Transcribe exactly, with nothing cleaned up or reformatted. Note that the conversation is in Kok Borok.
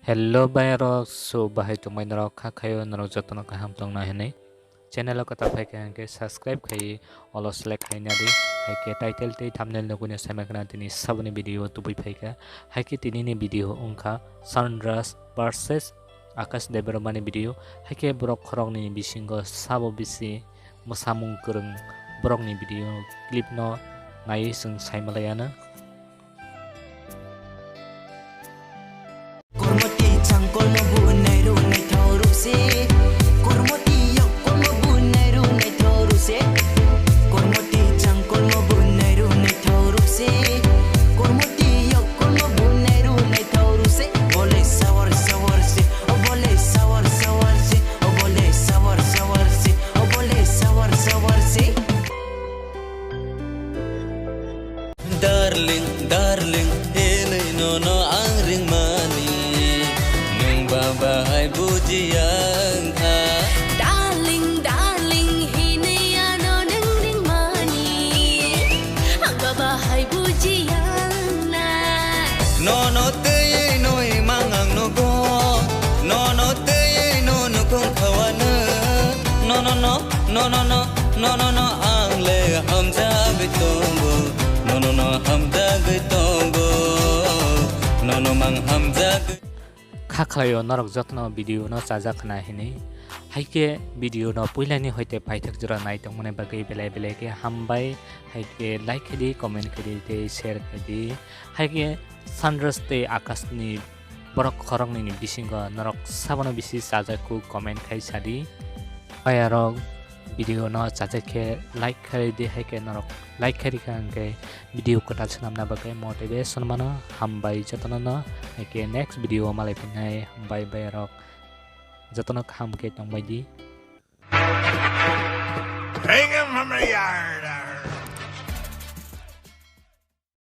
Hello bayarok, so bahai tongmai norok, kha khayo norok jotono kaham tongna hinwi. Channel o kwtal phaikha hinkhe subscribe khai olo select khai nadi, haikhe title tei thumbnail nugwino saimankha tini saboni video tubui phaikha. Haikhe tinini video wngkha Sunrise versus Akash Debbarma ni video. Haikhe borok khoroknwi ni bisingo sabo bisi mwsamung kwrwng borokni video clip no naiwi chwng saimalaiano. Kormoti changkolmo bu nairu naithok rukse. Kormoti yokkolmo bu nairu naithok rukse. Kormoti changkolmo bu nairu naithok rukse. Kormoti yokkolmo bu nairu naithok rukse. Bole sawar sawar se, o bole sawar sawar se, o bole sawar sawar se, o bole sawar sawar se. Darling, darling, hinwi nono ang ringmani, nwng ba bahai bujiya wngkha. Darling, darling, hinwi ano nwng ringmani, ang ba bahai bujiya wngna. Nono twiwi nwi mang ang nugo, nono twiwi no nukhung khawano, nono no. No, no, no, no, no, no, ang le hamjagwi tongo. No, no, no, hamjagwi tongo. No, no, mang hamjagwi. Kha khlaio norok jotono video no chajak khna hinwi. Haikhe video no puilani hoite paithak jora nai tongmani bagwi belai belai khe hambai. Haikhe like khaidi, comment khaidi tei share khaidi. Haikhe Sunrise tei Akash ni borok khoroknwi ni bisingo norok sabono bisi chajakhu comment khai sadi. Bayarok video no chajak khe like khai di, hai khe norok like khai rikha hwnkhe video kwtal swnamna bagwi motivation mano. Hambai jotono no, hai khe next video o malai phinai. Hambai bayarok jotono kaham khe tongbai di. Bring him from the yard.